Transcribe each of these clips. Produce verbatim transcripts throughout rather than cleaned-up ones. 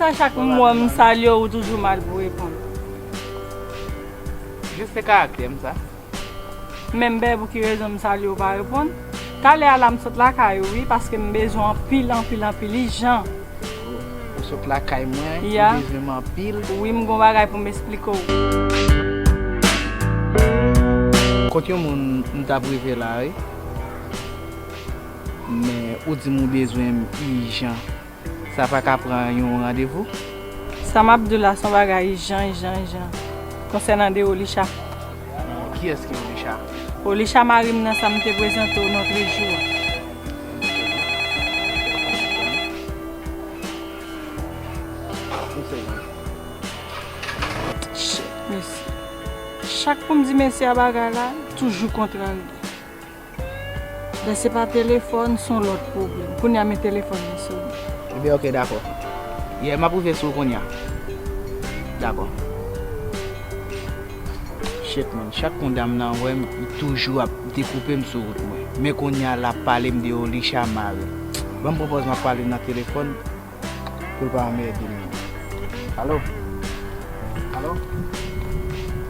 A chak m wè m salye w, ou toujou mal pou reponn. Jis se karaktè m sa. Menm bèbou ki rezon m salye w pa reponn. Talè a la m sot lakay ou wi, paske m bezwen anpil, anpil, anpil ijan. Ou sot lakay mwen, ou bezwen m anpil. Wi, m gon bagay pou m esplike w. Kot yon moun m t ap rive la wi. Men ou di m ou bezwen m ijan. Sa pa ka pran yon randevou? Sa m ap di w la se yon bagay ijan, ijan, ijan. Konsènan de Olisha. Kiyès ki Olisha? Olisha mari m nan sa m te prezante w nan trejou a. Shit, mesye. Chak pou m di mesye a bagay la, toujou kontrarye. Lè se pa telefòn, se yon lòt pwoblèm. Kounye a men telefòn nan sone. Ebyen, ok, dakò. Yeah, m ap rive sou ou kounye a. Dakò. Shit, man. Chak konda m nan wè m, li toujou ap dekoupe m sou wout mwen. Men kounye a, l ap pale m de Olisha mari. Ban m pran pòz m ap pale nan telefòn. Pou l pa anmède m. Alo? Alo?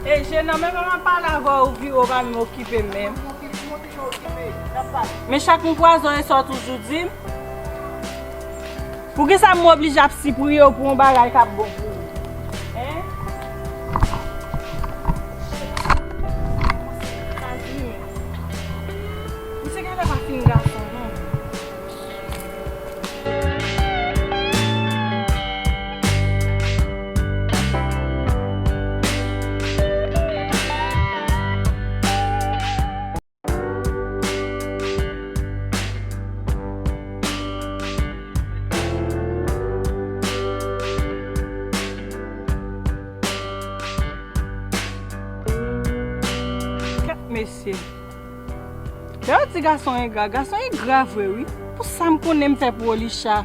E jenan, menm lè m ap pale avè w, ou vire, ou pa menm okipe m menm. Men chak m kwaze w, e sa w toujou di m? Poukisa m oblije ap sipriye w pou yon bagay k ap bon pou ou? Hein? Misye genlè pa fin gason, non. Kèt mesye. Lè yo di gason engra, gason engra vre wi. Pou sa m konnen m fè pou Olisha.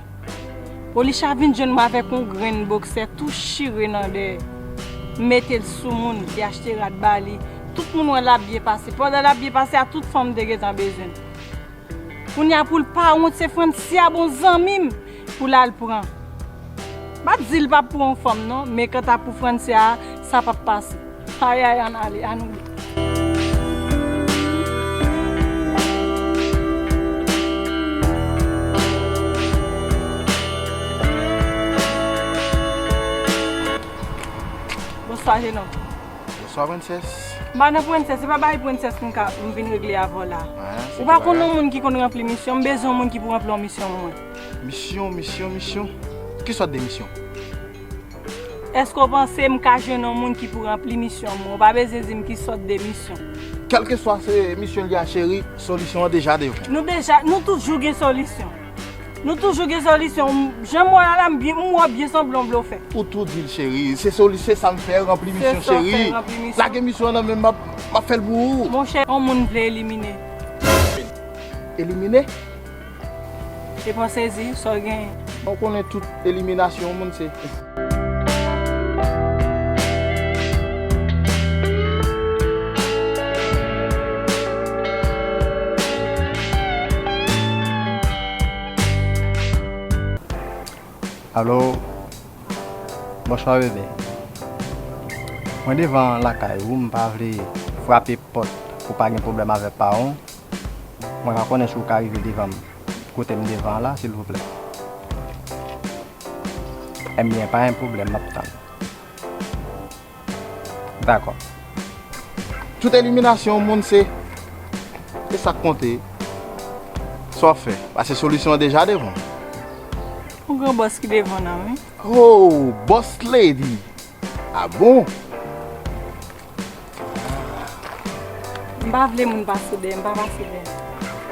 Olisha vin jwenn mwen avèk yon grenn boksè tou chire nan dèyè. M mete l sou moun, li achte rad ba li. Tout moun wè l ap byen pase. Pandan l ap byen pase a, tout fanm te gentan bezwen l. Kounye a pou l pa wont, se Frantzia bon zanmi m pou l al pran. M pa t di l p ap pran yon fanm non, men kanta pou Frantzia a, sa p ap pase. Ayay, ann ale, ann woule. Bonswa, jenon. Bonswa, prensès. M pa nan prensès, se pa bagay prensès m ka, m vin regle avè w la. Ou pa konn yon moun ki konn ranpli misyon, m bezwen yon moun ki pou ranpli yon misyon pou mwen. Misyon, misyon, misyon. Ki sòt de misyon? Èske w panse m ka jwenn yon moun ki pou ranpli misyon mwen? Ou pa bezwen di m ki sòt de misyon. Kèlkeswa se misyon li a, cheri, solisyon an deja devan. Nou deja, nou toujou gen solisyon. Nou toujou gen solisyon. Jan m wè w la, m byen, m wè w byen sanble yon blofè. Ou tou di l, cheri. Se soli, se sa m fè, ranpli misyon, cheri. Lage misyon an nan men m, m ap, m ap fè l pou ou. Monchè, yon moun vle elimine. Elimine? E pa w sezi, sa w genyen? Ou konnen tout eliminasyon yon moun se. Alo, bonswa bebe. Mwen devan lakay ou, m pa vle frape pòt pou pa gen pwoblèm avèk paran w. Mwen pa konnen si w ka rive devan m, kote m devan an la, silvouplè. Ebyen, pa gen pwoblèm, m ap tann. Dakò. Tout eliminasyon yon moun se, e sa k konte, sa w ap fè, paske solisyon an deja devan. Yon gran bòs ki devan nan, wi. Oh, boss lady. Ah bon? M pa vle moun pase dèyè, m pa pase dèyè.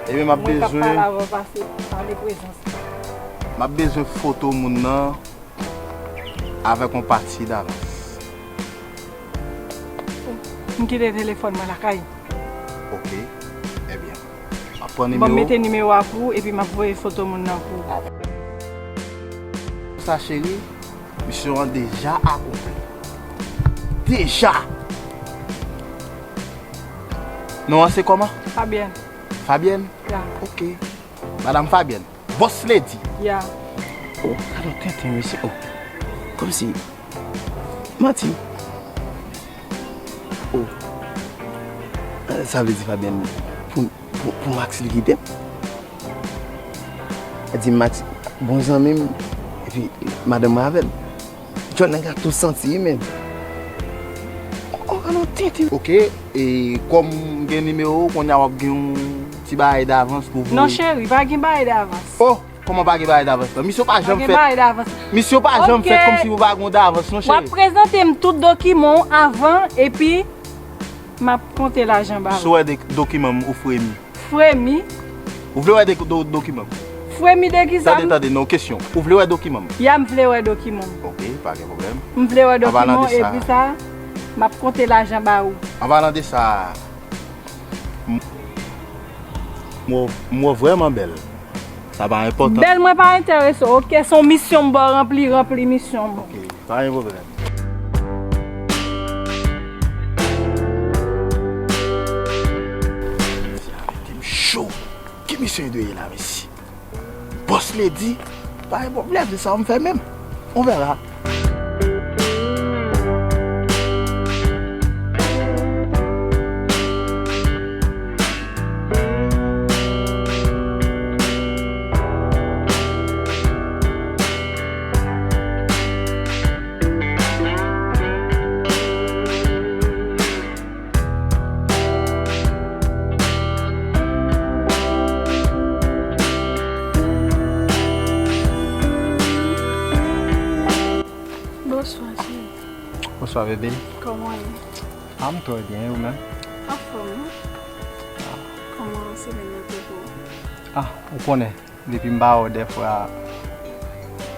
Ebyen, m ap bezwen. Mwen k ap pale avè w, pase, pale prezans. M ap bezwen foto moun nan avèk yon pati davans. M kite telefòn mwen lakay. Ok. Ebyen, m ap pran nimewo. Bon, m mete nimewo a pou ou, epi m ap voye foto moun nan pou ou. Sa, cheri, misyon an deja akonpli. Deja! Non an se kòman? Fabienne. Fabienne? Ya. Ok. Madam Fabienne. Boss lady. Ya. Oh, gade yon tenten, mesye. Oh. Kòmsi, manti. Oh. Sa vle di Fabienne, pou, pou, pou Max li kite m? Li di Max, bon zanmi m, epi madanm mwen avè l. John, nèg la tou santi, wi, men. Oh, oh, alon tenten. Ok, e kòm m gen nimewo w, kounye a w ap gen yon ti bagay davans pou voye. Non, cheri, pa gen bagay davans. Oh, kòman pa gen bagay davans lan? Misye w pa janm fè. Pa gen bagay davans. Misye w pa janm fè kòmsi ou pa gen yon davans, non, cheri. W ap prezante m tout dokiman w avan, epi m ap konte lajan ba ou. Si w wè de-, dokiman m, ou fremi. Fremi. Ou vle wè de-, do-, dokiman m? Fremi de ki sa? Tande, tande, non, kesyon. Ou vle wè dokiman m? Ya, m vle wè dokiman m. Ok, pa gen pwoblèm. M vle wè dokiman m, epi sa, m ap konte lajan ba ou. An palan de sa, m, m wè w vrèman bèl. Sa pa enpòtan. Bèl mwen pa enterese w, ok? Se yon misyon m ba w ranpli, ranpli misyon m. Ok. Pa gen pwoblèm. Mesye a mete m cho. Ki misyon li dwe ye la, mesye? Boss lady, pa gen pwoblèm, se sa m fè menm. On verra. Bonswa, cheri. Bonswa, bebe. Kòman w ye? Ah, m trè byen, e ou menm? Anfòm, wi. Kòman semèn nan te pou ou? Ah, ou konnen. Depi m pa wè w dèfwa,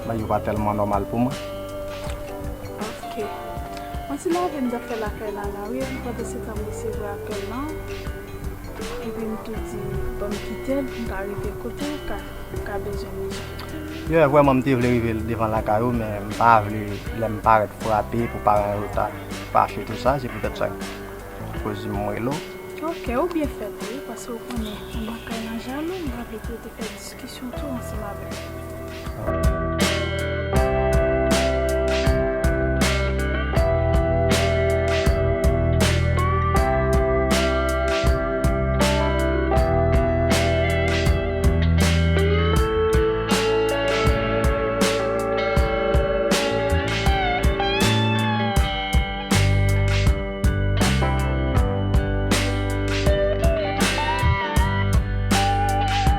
bagay yo pa tèlman nòmal pou mwen. Ok. Yon ti lave m t ap fè lakay la la, wi. Pandan se tan m resevwa apèl lan, epi m tou di, ban m kite l, m ka rive kote w, ka, m ka bezwen manje. Yeah, vrèman, m te vle rive devan lakay ou, men m pa vle lè m parèt frape pou paran yo ta fache tou sa, se poutèt sa koz m rele w. Ok, ou byen fè tou, wi, paske ou konnen, anba kay lan jalou, m pa vle pou yo te fè diskisyon tou ansanm avè m.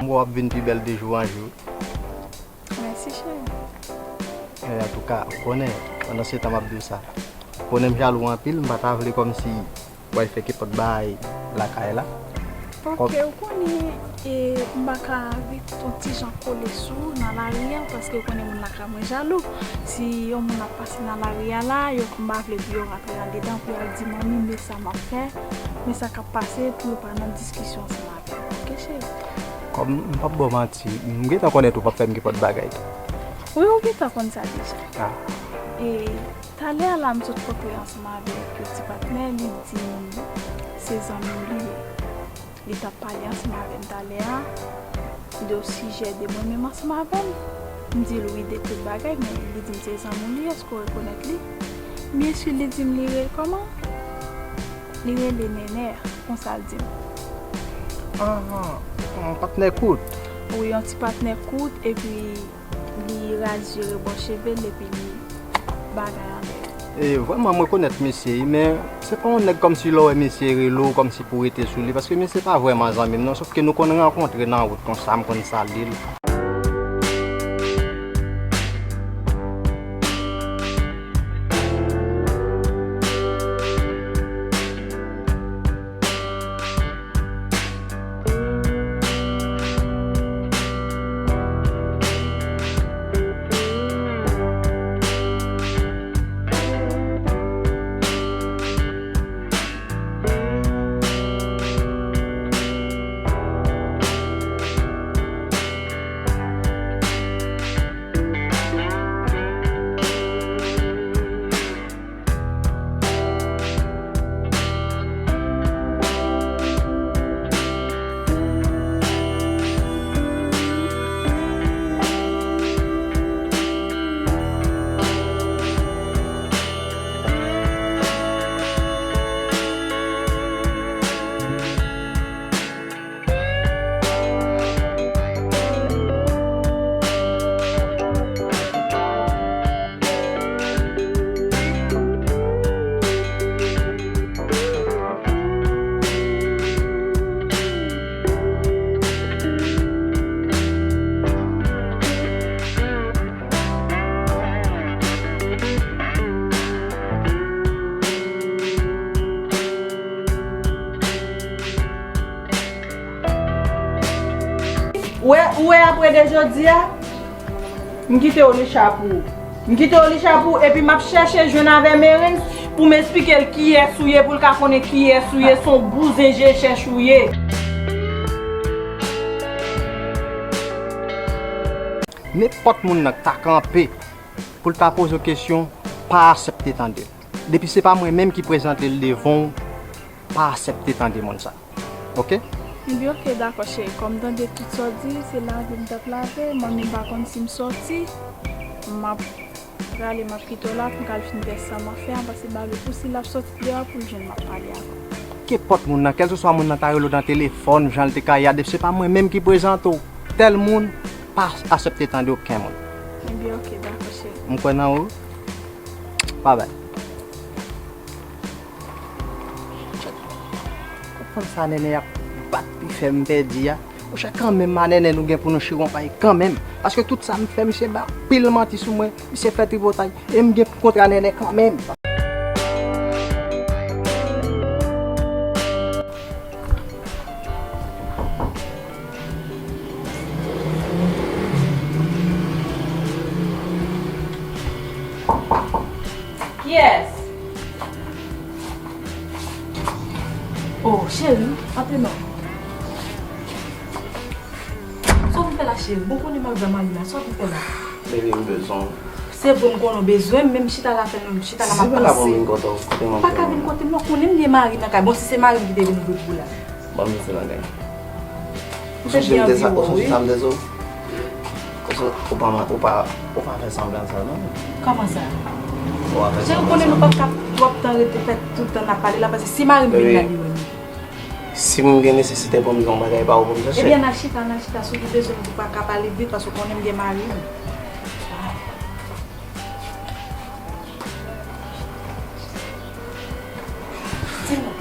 M wè w ap vin pi bèl de jou an jou. Mèsi, cheri. E, antouka, ou konnen, pandan se tan m ap di w sa, ou konnen m jalou anpil, m pa ta vle kòmsi w al fè kenpòt bagay lakay la. Ok, ou konnen, e, m pa ka ret yon ti jan kole sou ou nan lari a, paske ou konnen moun lakay mwen jalou. Si yon moun ap pase nan lari a la, yo, m pa vle pou yo rantre andedan, pou y al di manmi, men sa m ap fè, men sa k ap pase, pou yo pa nan diskisyon ansanm avè m. Ok, cheri? Kòm m p ap ba w manti, m gentan konnen tou w p ap fè m kenpòt bagay tou. Wi, ou gentan konn sa deja. Ah. E, talè a la, m sot kontre ansanm avèk yon ti patnè, li di m se zanmi m li ye. Li t ap pale ansanm avè m talè a, de sijè de mwen menm ansanm avè l. M di l wi de tout bagay, men li di m se zanmi l li ye, èske w rekonèt li? Byen si, li di m li rele kòman? Li rele Nènè, konsa l di m. Ah, yon patnè kout? Wi, yon ti patnè kout, epi li raje rebò cheve l, epi li bagay anlè. E, vrèman, m rekonèt misye, wi, men se pa yon nèg kòmsi lè w wè misye rele w kòmsi pou w rete sou li, paske misye pa vrèman zanmi m, non, sòf ke nou konn rankontre nan wout konsa, m konn salye l. Apre de jodi a, m kite Olisha pou ou. M kite Olisha pou ou, epi m ap chèche jwenn avè Merens pou m esplike l kiyès ou ye, pou l ka konnen kiyès ou ye, se yon bouzen je chèch ou ye. Nenpòt moun nan k ta kanpe pou l ta poze w kesyon, pa aksepte tande l. Depi se pa mwen menm ki prezante l devan w, pa aksepte tande moun sa. Oke? Ebyen, oke, dakò, cheri. Kòm m tande tout sa w di, se lave m t ap lave, mwen menm m pa konn si m sòti, m ap prale, m ap kite w la pou m ka al fin fè sa m ap fè a, paske m pa vle pou si l ap sòti deyò pou l jwenn m ap pale avè w. Kenpòt moun nan, kèlkeswa moun nan ta rele w nan telefòn, jan l te ka ye a, depi se pa mwen menm ki prezante w tèl moun, pa aksepte tande okenn moun. Ebyen, oke, dakò, cheri. M kwè nan ou. Babay. Fanm sa Nènè ap bat pou fè m pèdi a. Monchè, kanmenm, a Nènè, nou gen pou nou chire yon pay kanmenm. Paske tout sa m fè, misye bay anpil manti sou mwen. Misye fè tripotay. E m gen pou kontra Nènè kanmenm. Kiyès? Oh, cheri, antre non. Sa w vin fè la, cheri? Bon, konnen m al wè mari la. Sa w vin fè la? Baby, m bezwen w. Se vre m konnen w bezwen m, men m chita la fè m chita la m ap panse. Si se pa la pou m vin kote w, kote m ap bezwen w? M pa ka vin kote m non, konnen m gen mari nan kay. Bon, si se mari m ki te vin ouvri pou ou la. Ban m vin se nan kay. Ou sonje m te sa, ou sonje sa m te di w? Ou so-, ou pa, ou pa, ou pa fè sanblan sa non. Kòman sa? Ou pa fè sanblan sa. Cheri, ou konnen nou p ap ka twòp tan rete fè tout tan n ap pale la, paske si mari m vin la, li wè nou. Si m gen nesesite pou m gen yon bagay pa ou pou m chache. Ebyen, n al chita, n al chita, si w gen bezwen m, ou pa ka pale vit, paske w konnen m gen mari m. Di m non.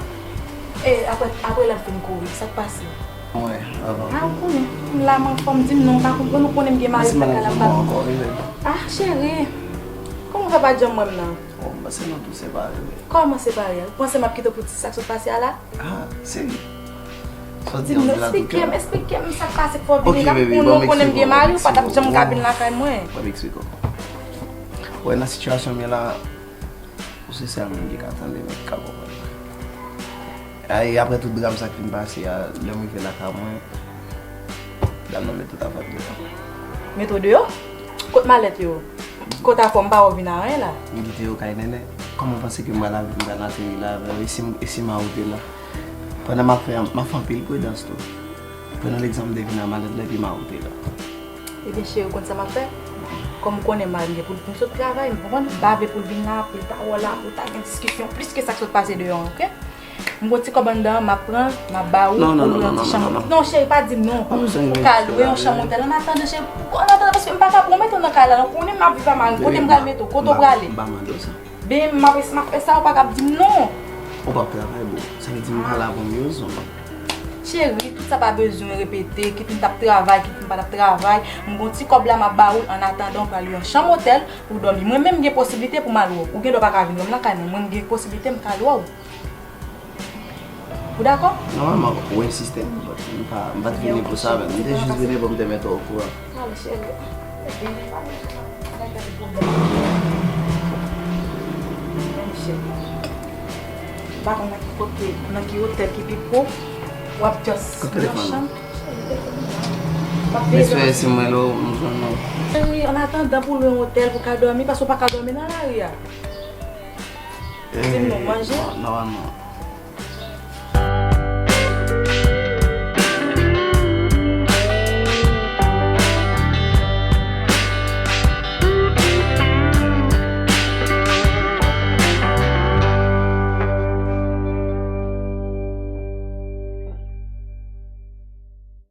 E, apre, apre l ap vin kouri, sa k pase? Mwen, avan. A, ou konnen. M la, m anfòm, di m non, m pa konprann, ou konnen m gen mari m pa ka la m pa. Ah, cheri. Kòman w fè pa janm wè m nan? Oh, m panse nou tou separe, wi. Kòman separe? Ou panse m ap kite w pou ti sa k sot pase a la? Ah, seri. Sa w di an di la tou kè. Di m non, esplike m, esplike m sa k pase k fè w vini la. Ok, baby, ban m eksplike w, ban m eksplike w. Ou konnen m gen mari, ou pa t ap janm ka vin lakay mwen. Ban m eksplike w. Wè, nan sitiyasyon m ye la, ou se sèl moun ki ka tande m, ki ka konprann mwen. Ay, apre tout dram sa k fin pase a, lè m rive lakay mwen, dam nan mete tout afè m deyò. Mete w deyò? Kot malèt yo? Kot afè w? M pa wè w vin a anyen la. M kite yo kay Nènè. Kòman w panse ke m pral, m pral ateri la avè w? E si, e si Mawou te la? Pandan m ap fè, m ap fè anpil pridans tou. Pran nan legzanp, m te vin a malèt la epi Mawou te la. Ebyen, cheri, ou konn sa m ap fè? Kòm ou konnen mari m gen pou l vin sot travay, m konprann, m pa vle pou l vin la, pou l ta wè w la, pou ta gen diskisyon plis ke sa k sot pase deyò an, oke? M gon ti kòb anndan an, m ap pran, m ap ba ou pou lwe yon ti chanm. Non, cheri, pa di m non. Ou ka lwe yon chanm otèl. Annatandan, cheri, annatandan, paske m pa ka pran w mete w nan kay la, non, konnen m ap viv a mari m, kote m pral mete w, kote w prale? M pa mande w sa. Ben, m ap, m ap fè sa, ou pa ka ap di m non. Ou p ap travay, boo. Sa vle di m pa la pou m yon zon. Cheri, tout sa pa bezwen repete, kit m t ap travay, kit m pa t ap travay, m gon ti kòb la m ap ba ou l, annatandan w pral lwe yon chanm otèl pou w dòmi. Mwen menm m gen posiblite pou m al wè w. Ou gen dwa pa ka vin wè m lakay mwen, mwen m gen posiblite m ka al wè w. Ou dakò? Nòmalman, ou ensiste, but m pa, m pa t vini pou sa menm. M te jis vini pou m te mete w okouran. Ale, cheri. Ebyen, pa gen pwoblèm. Men, cheri. M pa konn nan ki kote, nan ki otèl ki pi pwòp. W ap just nan chanm. Kote telefòn nan? M ap veye. Mesye, si mwen lè w, m jwenn ou. Cheri, annatandan pou lwe yon otèl pou ka dòmi, paske w pa ka dòmi nan lari a. Di m non, manje? Nòmalman,